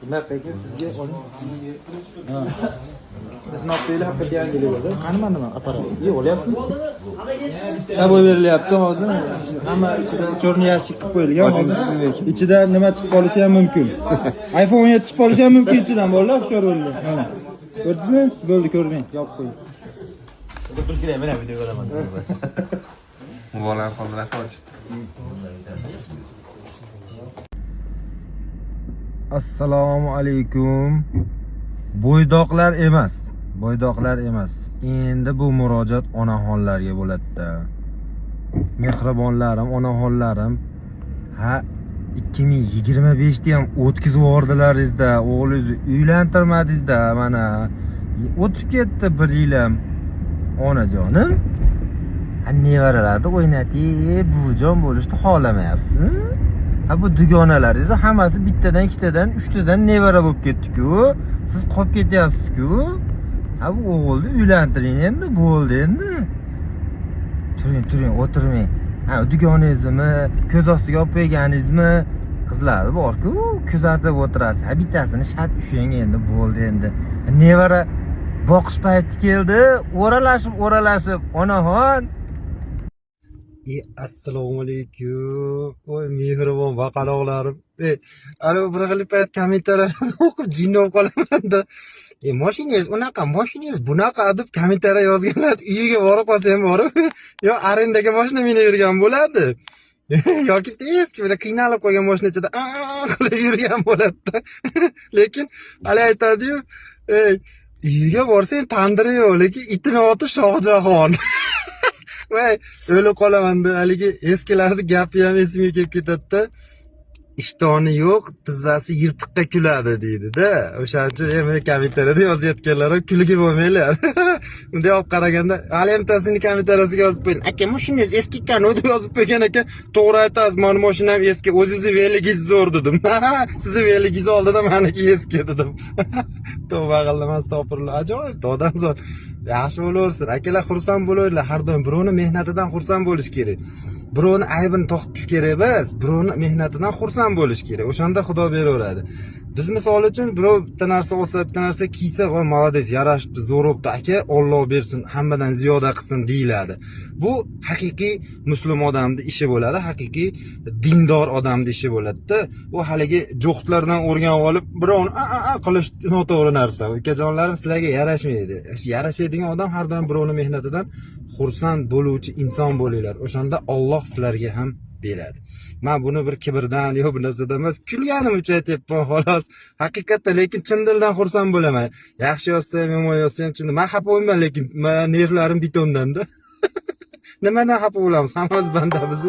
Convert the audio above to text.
Nima sizga oling. Bizni olib qo'yinglar, haqiqiy yangilik bo'ldi. Qani mana nima apparat? Yo'q, olyapsizmi? Собой berilyapti hozir. Hamma ichida черный ящик qilib qo'yilgan. Hozir ichida nima chiqib qolishi ham mumkin. iPhone 17 chiqib qolishi ham mumkin ichidan, bolalar, hushyor bo'linglar. Mana. Ko'rdingizmi? Bo'ldi, ko'rmang. Yopib qo'ying. Kerak, men ham video ko'raman. Muborak qoldiradi. Assalomu alaykum. Bo'ydoqlar emas, bo'ydoqlar emas. Endi bu murojaat onaxonlarga bo'ladi-da. Mehribonlarim, onaxonlarim, ha, 2025 da ham o'tkazib yubordilaringizda, o'g'lingizni uylantirmadingizda, mana o'tib ketdi bir yil ham. Onajonim, ha, nevaralarni o'ynatib, buvijon bo'lishni xohlamayapsizmi? Ha, bu dugonalaringizni hammasi bittadan, ikkitadan, uchtadan nevara bo'lib ketdi-ku. Siz qolib ketyapsiz-ku. Ha, bu o'g'ilni uylantiring endi, bo'ldi endi. Turing, turing, o'tirmang. Ha, dugonangizni ko'z ostiga olib qo'yganingizmi? Qizlari bor-ku, kuzatib o'tirasiz. Ha, bittasini shart ushlang endi, bo'ldi endi. Nevara boqish payti keldi. O'ralashib, o'ralashib, onaxon. Assalomu alaykum. Voy, mehribon baqaloqlarim. Ana bir xil payt kommentariyalarni o'qib jinni bo'lib qolaman-da. Mashinangiz unaqa, mashinangiz bunaqa deb kommentariya yozganlar uyiga borib qolsa ham borib, yo arendaga mashina minavergan bo'ladi, yoki bitta eski bir qiynalib qolgan mashina ichida a qilib yurgan bo'ladi-da. Lekin hali aytadi-yu, ey, uyiga borsang tandiri yo'q, lekin itini oti Shohjahon. Voy, o'lib qolaman deb haligi eskilarni gapi ham esimga kelib ketadi-da. Ishtoni yo'q, tizzasi yirtiqqa kuladi deydi-da. O'shaning uchun endi kommentariyada yozayotganlar ham kulgi bo'lmanglar. Bunday olib qaraganda, hali bittasini kommentariyasiga yozib qo'ying. Aka, mashinangiz eski ekan, deb yozib qo'ygan ekan. To'g'ri aytasiz, mani mashinam eski, o'zingizni veligingiz zo'r dedim. Sizni veligingiz oldida maniki eski dedim. Tavba qildim, astag'firulloh. Ajoyib odamzod. Yaxshi bo'laversin. Akalar, xursand bo'laveringlar. Har doim birovni mehnatidan xursand bo'lish kerak. Birovni aybini tortish kerak emas, birovni mehnatidan xursand bo'lish kerak. O'shanda Xudo beraveradi. Biz misol uchun birov bitta narsa olsa, bitta narsa kiysa, "Voy, молодец, yarashibdi, zo'r bo'pti, aka, Alloh bersin, hammadan ziyoda qilsin" deyiladi. Bu haqiqiy musulmon odamning ishi bo'ladi, haqiqiy dindor odamning ishi bo'ladi-da. U haligi jo'xtlardan o'rganib olib, birovni a a a qilish noto'g'ri narsa. Ukajonlarim, sizlarga yarashmaydi. Yarashadigan odam har doim birovning mehnatidan xursand bo'luvchi inson bo'linglar. O'shanda Alloh sizlarga ham beradi. Men buni bir kibrdan yo bir narsadan emas, kulganim uchun aytyapman xolos. Haqiqatda, lekin chin dildan xursand bo'laman. Yaxshi yozsa ham, yomon yozsa ham chin. Men xafa bo'lmayman, lekin nervlarim betondan-da. Nimadan xafa bo'lamiz? Hammamiz bandamiz.